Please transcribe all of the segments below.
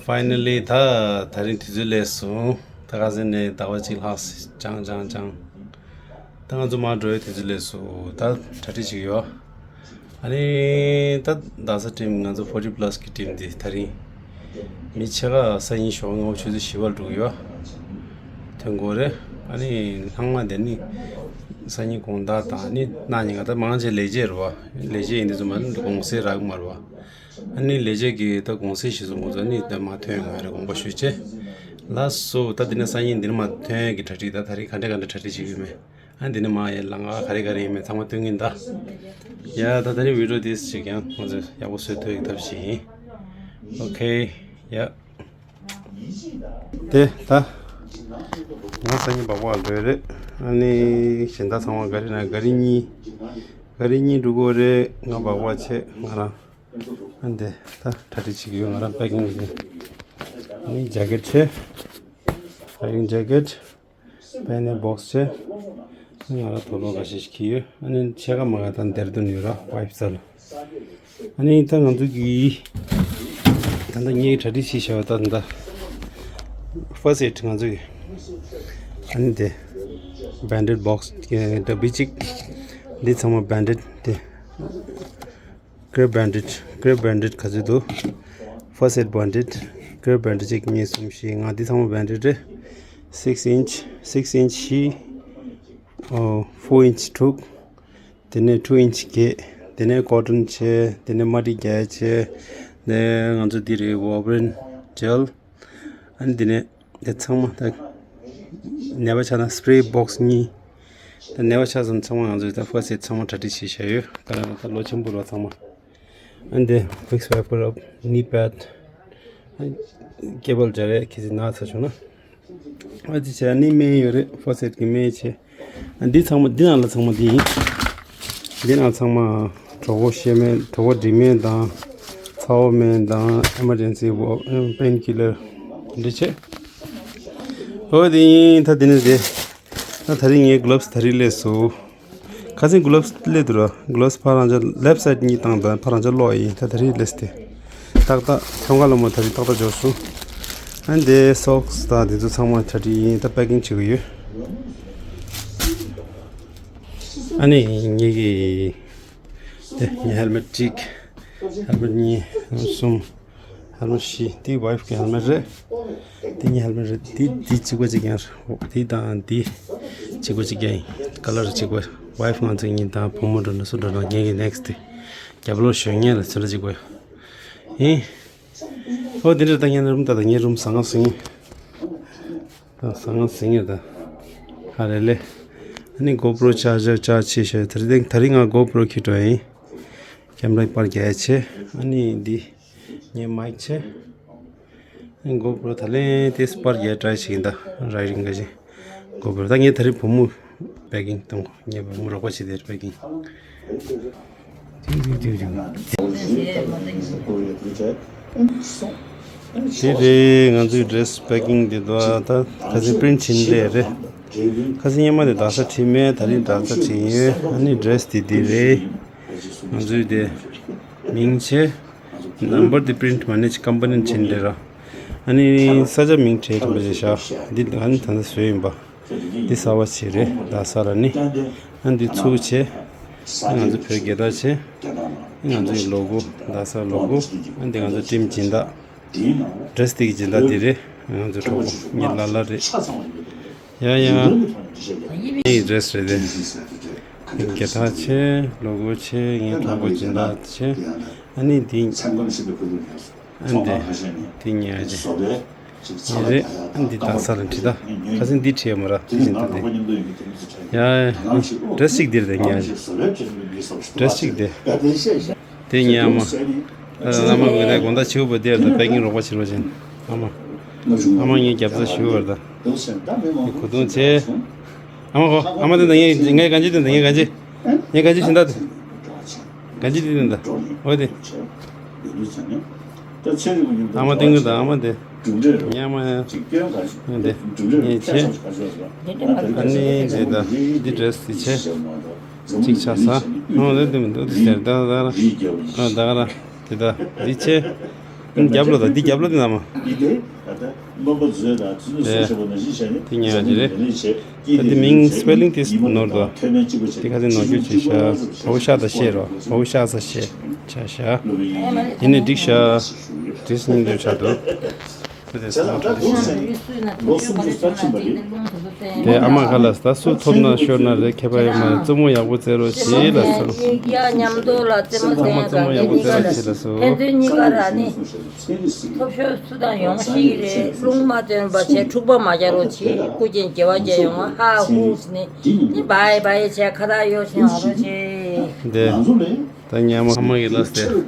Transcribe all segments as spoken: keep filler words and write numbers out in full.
Finally ད་ད་རིང་དུས་ཚོད་སླེབས་སོང་། ད་ཁ་སང་ནས་ཟླ་བ་གཅིག་ལྷག་སོང་། ཅང་ཅང་ཅང་། ད་ང་ཚོ་མར་འགྲོ་ཡའི་དུས་ཚོད་སླེབས་སོང་། ད་གྲ་སྒྲིག་བྱེད་ཀྱི་ཡོད། ཨ་ནི་ད་རྡ་ས་ཊིམ་ང་ཚོ་ཕོར་ཊི་པ་ལ་སི་གི་ཊིམ་འདི་ད་རིང་མི་ཕྱེད་ཀ་སང་ཉིན་ཞོགས་སྔ་པོ་ཆུ་ཚོད་བཞི་པར་འགྲོ་གི་ཡོད། ཐོན་དགོས་རེད། ཨ་ནི་ལྷག་མ་དེ་ནི་སང་ཉིན་དགོང་དག་དང་ནི་གནངས་ཉིན་ག་ད་མང་ཆེ་ལས་བྱེད་རེད་བ། ལས་བྱེད་ཡིན་དུས་ཙམ་པ་ནི་དགོང་ཟས་རག་གི་མ་རེད་བ། ཨ་ནི་ལས་བྱེད་ཀྱི་ད་དགོང་ཟས་ཞིག་བཟོ་དགོས་ཚོ་ནི་ད་མ་ཐོན་ཡོང་ང་རེད། དགོངས་པ་ཞུ་བྱས། ལགས་སོ། ད་འདི་ནས་སང་ཉིན་འདི་ནས་མ་ཐོན་ཡས་ཀྱི་གྲ་སྒྲིག་ད་ད་རིང་ག་འདྲ་ག་འདྲ་གྲ་སྒྲིག་བྱེད་ཀྱི་ཡོད་མེད། ཨ་འདི་ནས་མ་ཡས་ལ་ང་ག་རེ་ག་རེ་ཡིན་མེད་ཚང་མ་སྟོན་གྱིན་གདའ། ཡ་ད་ད་རིང་བི་ཌི་ཡོ་འདི་ཞིག་ཀྱང་ཁོང་ཚོས་ཡག་པོ་བཟོ་ཐུབ་ཡག་ཐབས་ཤིག་ཡིན། ཨོ་ཁེ། ཡ། དེ་ད་ང་སང་ཉིན་སྦག་སྦག་འགྲོ་ཡི་རེད། ཨ་ནི་གཞན་དག་ཚང་མ་ག་རེ་ན་ག་རེ་གཉིས་ག་རེ་གཉིས་འགྲོ་གི་རེད། ང་སྦག་སྦག་བྱས་ང་རང་། ཨ་འདི་ད་གྲ་སྒྲིག་བྱེད་ཀྱི་ཡོད། ང་རང་པེ་ཀིང་བྱེད། ཨ་ནི་ཇེ་ཀེཊ་བྱས། ཕ་ཡིང་ཇེ་ཀེཊ། པེ་ནེ་སྦོག་སི་བྱས། ང་རང་དོ་ལོ་འགའ་ཤས་ཤིག་གི་ཡོད། ཨ་ནི་ཕྱེད་ཀ་མ་ག་ད་འདེར་དོན་ཡོད་ར་ཝའིཕ་ས་ལ། ཨ་ནི་ད་ང་ཚོ་གི་ད་ལྟ་ངའི་གྲ་སྒྲིག་བྱས་བཞག་པ་ད་ད་ཕར་སི་ཊི་ང་ཚོ་གི་ཨ་ནི་དེ་བེན་ཌེཌ་སྦོག་སི་ཌ་བུ་གཅིག། འདི་ཚང་མ་བེན་ཌེཌ་དེ། ཀེབ་བེན་ཌེཌ། ཀེབ་བེན་ཌེཌ་ག་ཚོད་འདུག་ཕར་སི་ཊི་བེན་ཌེཌ། ཀེབ་བེན་ཌེཌ་གཅིག་གཉིས་གསུམ་བཞི་ལྔ། འདི་ཚང་མ་བེན་ཌེཌ་རེད། སིགས་ཨིན་ཆི། སིགས་ཨིན་ཆི་བཞི། ཨོ་ཕོར་ཨིན་ཆི་དྲུག་དེ་ནས་ཊུ་ཨིན་ཆི་བརྒྱད། དེ་ནས་ཀོ་ཊོན་བྱས། དེ་ནས་མ་ཊི་རྒྱག་བྱས། དེ་ང་ཚོ་འདི་རེད། ཝོལ་བྷི་རིན་ཇེལ། ཨ་ནི་འདི་ནས་དེ་ཚང་མ་ད་ནད་པ་ཆགས་ན་སི་པི་རེ་སྦོག་སི་གཉིས། ད་ནད་པ་ཆགས་སོང་ཚང་མ་ང་ཚོས་ད་ཕར་སི་ཊི་ཚང་མ་གྲ་སྒྲིག་བྱས་བཞག་ཡོད། ད་ད་ལོ་ཆེན་པོ་རོ་ཚང་མ། ཨ་ནི་དེ་ཝིག་སི་ཝའི་པར་ཨབ། ནི་པེཌ། ཨ་ནི་ཀེ་བལ་སྦྱར་ཡས་ཁྱེད་ཚོས་ན་ཚ་བྱུང་ན། ཨ་ཅི་བྱས་ནི་སྨན་ཡོད་རེད། ཕར་སི་ཊི་གི་སྨན་བྱས། ཨ་འདི་ཚང་མ་འདི་ནང་ལ་ཚང་མ་འདི་ཡིན། འདི་ནང་ཚང་མ་གྲོད་ཁོག་བཤལ་སྨན། གྲོད་ཁོག་འགྲིབ་སྨན་དང་། ཚ་བོ་སྨན་དང་། ཨེ་མར་ཇེན་སི་པེན་ཀི་ལར་འདི་བྱས། ཨོ་དེ་ཡིན། ད་དེ་ནས་དེ། ད་ད་རིང་ངའི་གྷི་ལབ་སི་ད་རིང་སླེབས་སོང་། ཁ་སང་གྷི་ལབ་སི་སླེབས་འདུག་ར། གྷི་ལབ་སི་ཕར་རང་ཅག་ལེབ་སའིཌ་གཉིས་བཏང་དང་ཕར་རང་ཅག་ལོག་ཡིན། ད་ད་རིང་སླེབས་ཏེ། ཏག་ཏག་ཁྱོད་ག་ལ་མོ་ད་རིང་ཏག་ཏག་འབྱོར་སོང་། ཨ་འདི་སོག་སི་དང་དེ་ཚོ་ཚང་མ་གྲ་སྒྲིག་ཡིན། ད་པེ་ཀིང་བྱེད་ཀྱི་ཡོད། ཨ་ནི་ངེད་ཀྱི་དེ་ངའི་ཧེལ་མེཊ་གཅིག་ཧེལ་མེཊ་གཉིས། གསུམ། ཧེལ་མེཊ་བཞི། དེ་ཝའིཕ་གི་ཧེལ་མེཊ་རེད། དེ་ངའི་ཧེལ་མེཊ་རེད། དེ་དེ་གཅིག་པ་གཅིག་རྐྱང་རེད། དེ་དང་དེ་གཅིག་པ་གཅིག་རྐྱང་ཡིན། ཀ་ལར་གཅིག་པ། ཝའིཕ་ང་ཚོ་གཉིས་དང་བུ་མོ་འགྲོ་ན་སུ་འགྲོ་ན་ངེད་ཀྱི་ནེག་སི་ཊི་དེ་རྒྱབ་ལོགས་ཞོན་ངེས་ལ་ཚུར་གཅིག་པ་ཡིན། ཨོ་དེ་འདྲ་ད་ངའི་རུམ་ད་ད་ངའི་རུམ་ཟང་ངེ་ཟིང་ངེ། ད་ཟང་ངེ་ཟིང་ངེ་ད། ཧ་ལས་ལས། ཨ་ནི་གོ་པྲོ་ཆར་ཇར་ཆར་ཇི་བྱས་བྱས། དེ་རིང་དེ་རིང་ང་གོ་པྲོ་འཁྱེར་འགྲོ་ཡིན། ཀེམ་ར་པར་རྒྱག་བྱས། ཨ་ནི་འདི། ངའི་མའིག་བྱས། གོ་པྲོ་ད་ལན་ཏེས་པར་རྒྱག་ཊ་རའི་བྱེད་ཀྱིན་གདའ། རའི་རིང་ག་ཅིག་གོ་པྲོ་ད་ངས་ད་རིང་བུ་མོ་པེ་ཀིང་གཏོང་གོ། ངའི་བུ་མོ་རོགས་པ་བྱེད་དེ་པེ་ཀིང་། དེ་རེད། ང་ཚོའི་ཌི་རེ་སི་པེ་ཀིང་དེ་འདུག་ཨ། ད་ཁ་སང་པི་རིན་ཊི་བྱིན་ལས་རེད། ཁ་སང་སྔོན་མ་དེ་རྡ་སར་བྲིས་མེད། ད་རིང་རྡ་སར་བྲིས་ཡོད། ཨ་ནི་ཌི་རེ་སི་དེ་འདི་རེད། ང་ཚོའི་དེ་མིང་བྱས། ནམ་བར་དེ་པི་རིན་ཊི་མ་ནི་ཅིག་ཀམ་པ་ནི་བྱིན་ལས་ར། ཨ་ནི་ས་ཆ་མིང་བྲིས་ཐུབ་པ་ཞིག་བཞག་འདི་ཨ་ནི་ད་ལྟ་བཟོས་ཡིན་པ། འདི་གསར་པ་ཞིག་རེད། རྡ་ས་ལ་ནི། ཨ་འདི་ཚུགས་བྱས། ཨ་ང་ཚོ་བོད་རྒྱལ་དར་བྱས། ཨ་ང་ཚོའི་ལོ་གོ། རྡ་ས་ལོ་གོ། ཨ་འདི་ང་ཚོ་ཊིམ་སྦྱིན་བདག་ཌི་རེ་སི་དེ་གི་སྦྱིན་བདག་འདི་རེད། ང་ཚོ་གྲོགས་པོ་ངའི་ལ་ལ་རེད། ཡ་ཡ། ངའི་ཌི་རེ་སི་རེད་དེ། རྒྱལ་དར་བྱས། ལོ་གོ་བྱས། ངའི་གྲོགས་པོ་སྦྱིན་བདག་བྱས། ཨ་ནི་འདི། ཨ་འདི། འདི་ཉལ་ཅིག་ཉལ་རེད། ཨ་འདི་རྡ་ས་ལ་བྲིས་ད། ཁ་སང་འདི་བྲིས་ཡོད་མ་ར། འདི་བཞིན་དུ་འདི། ཡ། ཌི་རེ་སི་གཅིག་འདིར་དེ་ཉལ་ཅིག་ཌི་རེ་སི་གཅིག་དེ། དེ་ཉལ་མ། ཨ་ཨ་མ་གི་ནས་དགོང་དག་བྱིའུ་བ་དེར་དང་པེ་ཀིང་རོགས་པ་བྱེད་རོགས་བྱེད། ཨ་མ། ཨ་མ་ངའི་རྒྱབ་རྩ་ཞུ་བར་ད། གུ་དུང་བྱས། ཨ་མ་གོ། ཨ་མ་དེ་ད་ངའི་ངའི་གང་ཅི་དེ་ད་ངའི་གང་ཅི། ངའི་གང་ཅི་བྱིན་ད་དེ། ག་ཅི་དེ་དེ་འདྲ། འོ་དེ། ཨ་མ་ཏིང་གི་དང་ཨ་མ་དེ། ཉ་མ་ཡ། འོ་དེ། ངས་བྱས། ཨ་ནི་དེ་དང་འདི་ཌི་རེ་སི་དེ་བྱས། གཅིག་ཆགས་ས། ཨོ་རེད་དེ་མི་འདུག་དེ་ཟེར། ད་ད་ར་ཨ་ད་ག་ར་དེ་ད་འདི་ཆེ། རྒྱབ་ལོ་ད་འདི་རྒྱབ་ལོ་དེ་ན་མ། དེ་དེ་ཉག་ཅི་རེད། ད་དེ་མིང་སི་པེ་ལིང་དེ་ནོར་དོ། དེ་ཁ་དེ་ནོར་རྒྱུ་བྱེད་ཤ། བའུ་ཤ་ད་ཤེས་རོ། བའུ་ཤ་ས་ཤེས་ཆ་ཤ། ཡིན་ནི་འགྲིག་ཤ། དེ་སྙིང་འདོད་ཆ་དོ། དེ་ཨ་མ་ཁ་ལ་ས་སུ་ཐོབ་ན་ཤོར་ན་རེད། ཁྱད་པར་ཡོད་མ་རེད། རྩེད་མོ་ཡག་པོ་རྩེ་རོགས་བྱེད་ལ་སོ། གཉིས་ཀ་མཉམ་དུ་ལ་རྩེད་མོ་རྩེ་ཡང་ག་རྩེད་མོ་ཡག་པོ་རྩེ་རོགས་བྱེད་ལ་སོ། ཕན་ཚུན་གཉིས་ཀ་ར་ནི། ཐོབ་ཤོར་སུ་དང་ཡོང་ཤེས་ཀྱི་རེད། རླུང་མ་བཏོན་པ་བྱས། འཁྲུག་པ་མ་རྒྱག་རོགས་བྱེད། སྐུ་རྒྱན་བརྗེ་བ་བརྒྱབ་ཡོང་ང་ཧ་ཧུ་ནི་ནི་བའི་བའི་བྱས་ཁ་བཏགས་གཡོ་ཞིང་ཡོང་རོགས་བྱེད། འདི་ད་ཉ་མ་ཨ་མ་གི་ལ་སྟེ།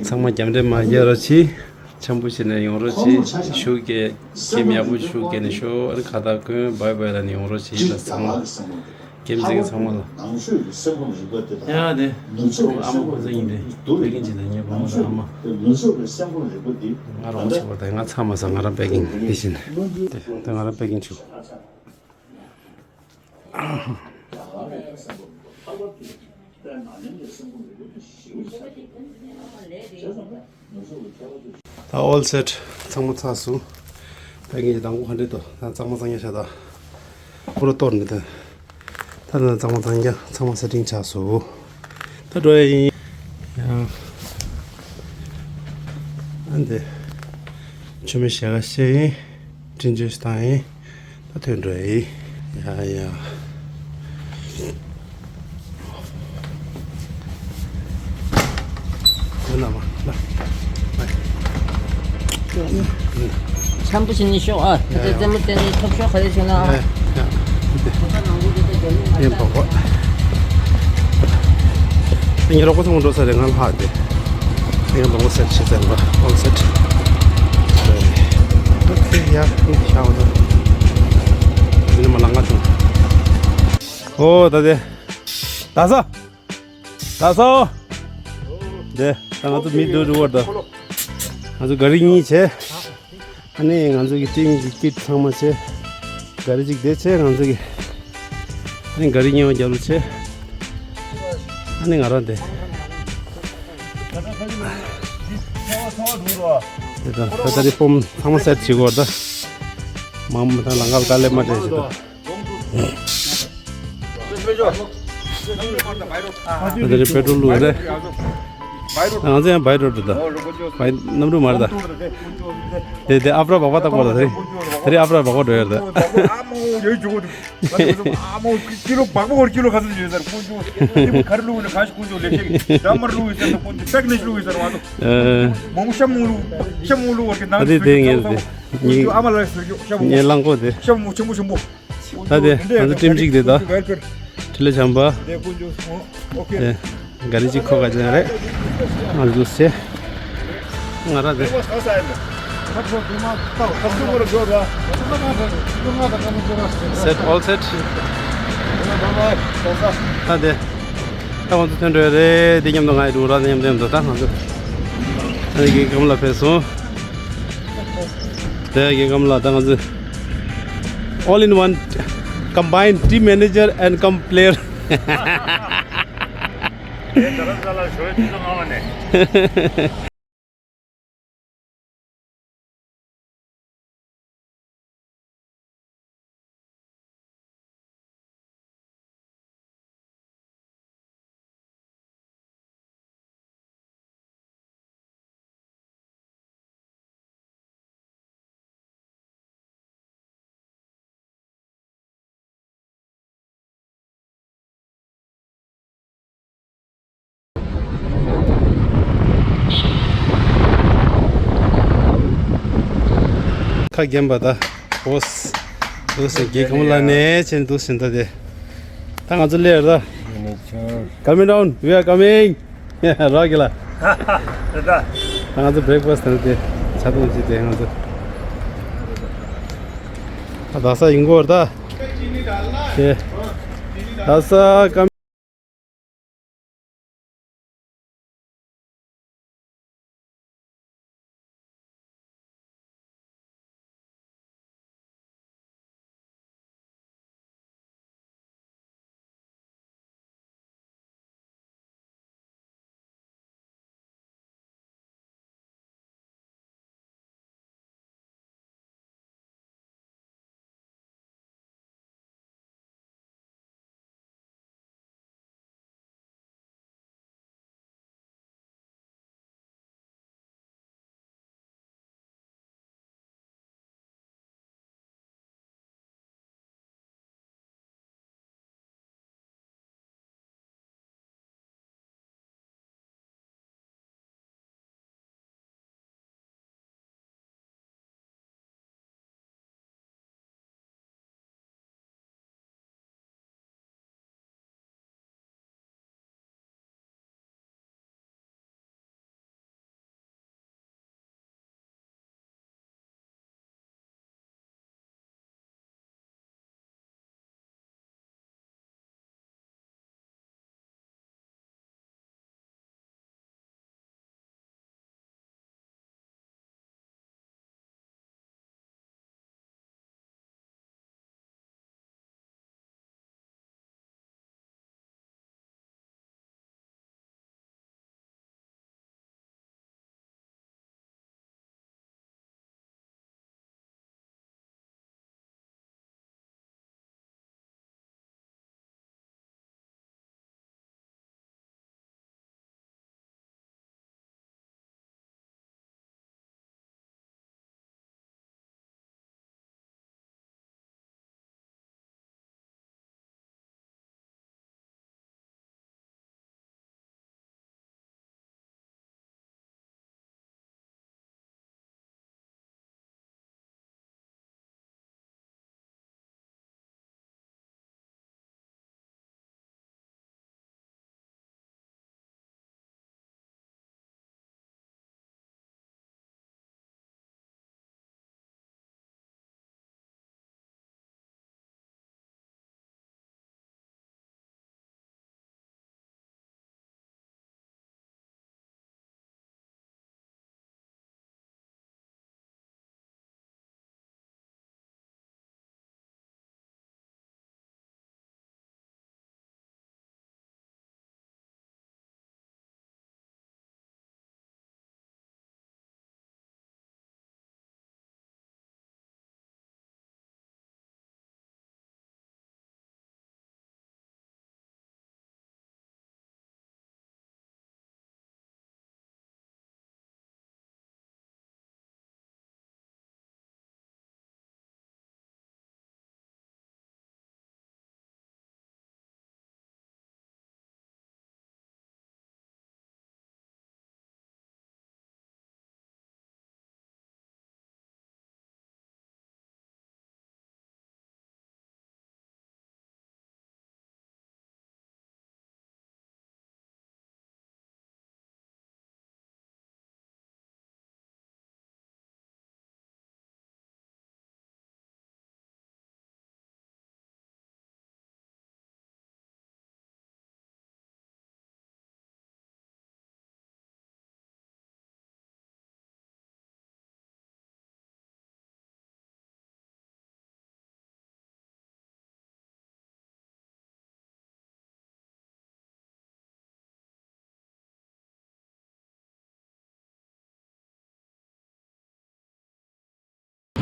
ཚང་མ་རྒྱབ་འདྲེ་མ་རྒྱག་རོགས་བྱེད། འཆམ་པོ་བྱས་ནས་ཡོང་རོགས་བྱེད། ཤུགས་རྒྱག་གེམ་ཡག་པོ་ཤུགས་རྒྱག་ནས་ཤོག་ཨ་ནི་ཁ་བཏགས་གོན་བའི་བའི་ལ་ནི་ཡོང་རོགས་བྱེད་ལ་ཚང་མ། རྒྱལ་མཚན་ཚང་མ་ལ། ཡ་དེ། ཨ་མ་ཁོ་ཚོ་ཡིན་དེ། བོད་ཀྱི་ཇི་ལྟར་ཉེ་བོ་མོ་དང་ཨ་མ། ང་རང་ཆེ་བ་དང་ང་ཚང་མ་ས་ང་རང་བོད་ཀྱི་དེ་བཞིན། དེ་ང་རང་བོད་ཀྱི་ཆུ། ད་ཨོལ་སེཊ་ཚང་མ་ཚར་སོང་། ད་ངས་དང་པོ་ག་འདྲས་འདུག་ད་གཙང་མ་གཙང་རྐྱང་བྱས་ད། པུ་ར་གཏོར་ནས་ད། ད་ད་གཙང་མ་གཙང་རྐྱང་ཚང་མ་སེ་ཊིང་ཆགས་སོང་། ད་འགྲོ་ཡ་ཡིན། ཡང་། ཨ་འདི། མཆོད་མེ་ཞལ་ཁ་བཤད་ཡིན། སྤྲིན་བཅོས་བཏང་ཡིན། ད་ཐོན་འགྲོ་ཡིན། ཡ་ཡ། ཁོ་ན་མ་ལ། འཆམ་པོ་བྱས་ནས་ཤོག་ཨ། ད་ལྟ་རྩེད་མོ་རྩེ་ནས་ཐོབ་ཤོག་ག་རེ་བྱུང་ན་ཨ། ཡིན་པ་གོ། ངའི་རོགས་པ་ཚང་མ་འགྲོ་ས་རེད། ང་ལྷག་དེ། ངའི་ལོ་ངོ་སེར་ཆེ་ཙམ་པ་ཨོལ་སེཊ། ཨོ་ཁེ་ཡ། ཤ་བ་ད། ཡིན་ནི་མ་ལ་ང་ཆུང་། ཨོ་ད་དེ། ད་ས། ད་ས། དེ་ད་ང་ཚོ་མི་འདུག་རི་བར་ད། ང་ཚོ་ག་རི་གཉིས་བྱས། ཨ་ནི་ང་ཚོ་གི་ཊིམ་གི་ཀིཊ་ཚང་མ་བྱས། ག་རི་གཅིག་དེ་བྱས་ང་ཚོ་གི། ཨ་ནི་ག་རི་གཉིས་པ་རྒྱབ་ལ་བྱས། ཨ་ནི་ང་རང་དེ། དེ་ད་ད་ད་རི་ཕོམ་ཚང་མ་སེཊ་བྱེད་དགོས་ད། མ་མ་ད་ལང་ཀར་དཀའ་ལས་མ་སྤྲད་བྱེད་ད། ཨ་དེ་རེད་པེ་ཊྲོལ་བླུགས་རེད། ང་ཚོ་ཡང་བའི་རོ་ཌི་ད། བའི་གནམ་གྲུ་མ་རེད་ད། དེ་དེ་ཨབ་ར་བག་པ་བཏགས་པ་ད་དེ་རེད། དེ་རེད་ཨབ་ར་བག་པ་འགྲོ་ཡ་རེད་ད། ཨ་མོ་ཡོད་ཅུག་གོ་འདུག་ཨ་མོ་ཀི་ལོ་བག་པ་འོར་ཀི་ལོ་ག་ཚོད་ཡོད་ཟེར་དཀོན་མཆོག་དེ་མོ་ག་རེ་བླུགས་ཡོད་ན་གང་ཞིག་དཀོན་མཆོག་ལེགས་བཤད་ཀྱི་ཌ་མར་བླུགས་ཡོད་ཟེར་ན་དཀོན་མཆོག་པེག་ནེ་ཤི་བླུགས་ཡོད་ཟེར་བ་འདུག་ཨ་མོ་ཤ་མོ་བླུགས་ཤ་མོ་བླུགས་བར་གྱི་ནང་ཨ་དེ་དེ་ངས་དེ་ངས་ཨ་མ་ལ་ཟེར་རྒྱུ་ཤ་མོ་ངས་གླང་གོག་དེ་ཤ་མོ་ཆེན་པོ་ཆེན་པོ། ད་དེ་ང་ཚོ་ཊིམ་གཅིག་དེ་ད། ཊི་ལི་བྱམས་པ། དེ་ག་རི་གཅིག་ཁོ་ག་ཅན་རེད། ང་ཚོ་སེ། ང་ར་དེ། སེཊ་ཨོལ་སེཊ། ད་དེ། ད་ང་ཚོ་ཐོན་འགྲོ་ཡ་རེད། དེ་མཉམ་དུ་ང་ཡི་འགྲོ་ར་དེ་མཉམ་དུ་མཉམ་དུ་ད་ང་ཚོ། ཨ་ནི་རྒན་ཁམས་ལགས་ཕེབས་སོང་། དེ་རྒན་ཁམས་ལགས་ད་ང་ཚོ། All in one, combined team manager and come player. ཁ་རྒན་པ་ད། ཨོས། འདུག་སེ་རྒན་ཁམས་ལགས་ནས་ཆེན་འདུག་སེ་ད་དེ། ད་ང་ཚོ་སླེབས་ད། Coming down, we are coming. རོགས་ཀྱི་ལ། ད་ང་ཚོ་བྷི་རེག་ཕ་སི་ཊི་དང་དེ་ཆ་ཚང་ཅིག་དེ་ང་ཚོ། ད་ས་ཡིན་གོ་ད། དེ། ད་ས་ཀམ།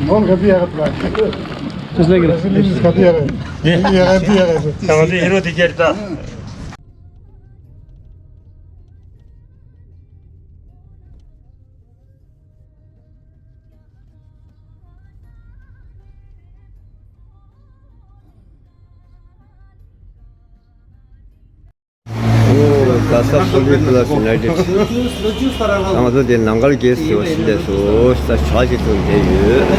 Just like it. Just like it. Yeah. Tamam, yürü diğer de. ད་ས་སོ་བི་ཀླབ་ཡུ་ནའི་ཊེཌ། ང་ཚོ་དེ་ནམ་མཁར་རྒྱལ་སྲིད་པ་ཞིག་ལས་སོ་ས་ཆ་ཅིག་ཏུ་བསྡད་ཡོད།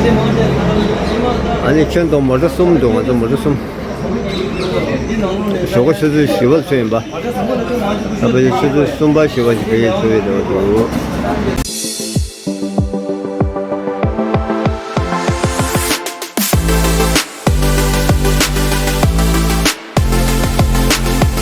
ཨ་ནི་ཁྱོན་བསྡོམས་མོ་ཊ་གསུམ་འདུག་ང་ཚོ་མོ་ཊ་གསུམ། ཞོགས་པ་ཆུ་ཚོད་བཞི་པར་ཚུད་ཡིན་པ། ད་ཕལ་ཆེར་ཆུ་ཚོད་གསུམ་པ་བཞི་པ་ཞིག་ཕ་གིར་ཚུད་ཡོད་འདུག